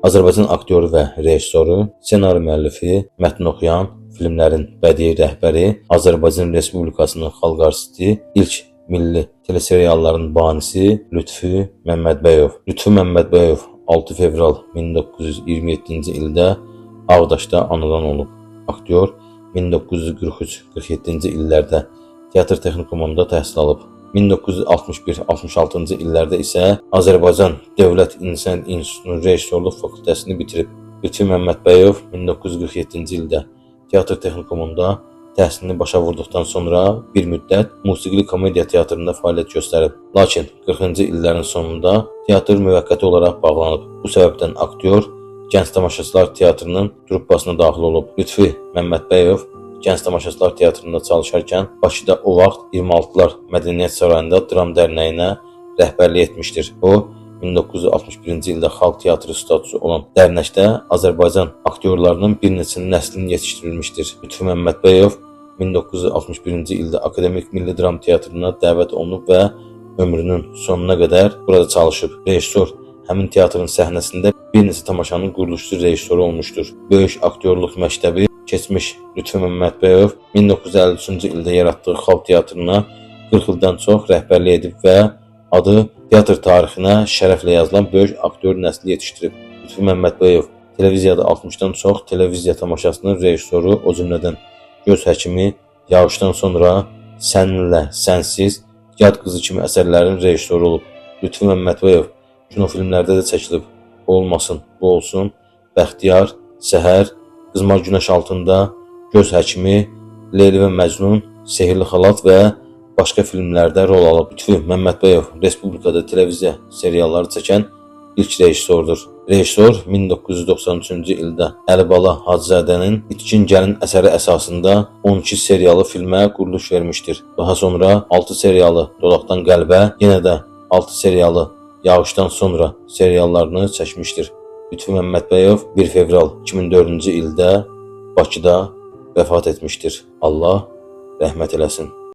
Azərbaycan aktyoru və rejissoru, ssenari müəllifi, mətn oxuyan, filmlərin bədii rəhbəri, Azərbaycan Respublikasının xalq artisti, ilk milli teleserialların banisi Lütfü Məmmədbəyov. Lütfü Məmmədbəyov 6 fevral 1927-ci ildə Ağdaşda anadan olub. Aktyor 1943-47-ci illərdə teatr texnikumunda təhsil alıb. 1961-66-cı illərdə isə Azərbaycan Dövlət İnsan İnstitutunun rejissorluq fakültəsini bitirib. Lütfi Məmmədbəyov 1947-ci ildə teatr texnikumunda təhsilini başa vurduqdan sonra bir müddət Musiqili Komediya Teatrında fəaliyyət göstərib. Lakin 40-cı illərin sonunda teatr müvəqqəti olaraq bağlanıb. Bu səbəbdən aktyor Gənc Tamaşaçılar Teatrının truppasına daxil olub. Lütfi Məmmədbəyov Gənc Tamaşaçılar Teatrında çalışarkən Bakıda o vaxt 26-lar Mədəniyyət Sarayında dram dərnəyinə rəhbərlik etmişdir. O 1961-ci ildə xalq teatrı statusu olan dərnəkdə Azərbaycan aktyorlarının bir neçə nəslini yetişdirilmişdir. Lütfi Məmmədbəyov 1961-ci ildə Akademik Milli Dram Teatrına dəvət olunub və ömrünün sonuna qədər burada çalışıb. Rejissor həmin teatrın səhnəsində bir neçə tamaşanın quruluşçu rejissoru olmuşdur. Böyük aktyorluq məktəbi keçmiş Lütfi Məmmədbəyov 1953-cü ildə yaratdığı xalq teatrına 40 ildən çox rəhbərlik edib və adı teatr tarixinə şərəflə yazılan böyük aktyor nəsli yetişdirib. Lütfi Məmmədbəyov televiziyada 60-dan çox televiziya tamaşasının rejissoru, o cümlədən Göz həkimi, Yağışdan sonra, Səninlə, Sənsiz, Yad qızı kimi əsərlərin rejissoru olub. Lütfi Məmmədbəyov kinofilmlərdə də çəkilib. Olmasın, bu olsun, Bəxtiyar, Səhər, Qızmar Günəş altında, Göz həkimi, Leyli və Məcnun, Sehirli xalat və başqa filmlərdə rol alıb. Lütfi Məmmədbəyov respublikada televiziya serialları çəkən ilk rejissordur. Rejissor 1993-cü ildə Əlibala Hacızadənin İtkin Gəlin əsəri əsasında 12 seriyalı filmə quruluş vermişdir. Daha sonra 6 seriyalı Dodaqdan Qəlbə, yenə də 6 seriyalı Yağışdan sonra seriallarını çəkmişdir. Lütfi Məmmədbəyov 1 fevral 2004-cü ildə Bakıda vəfat etmişdir. Allah rəhmət eləsin.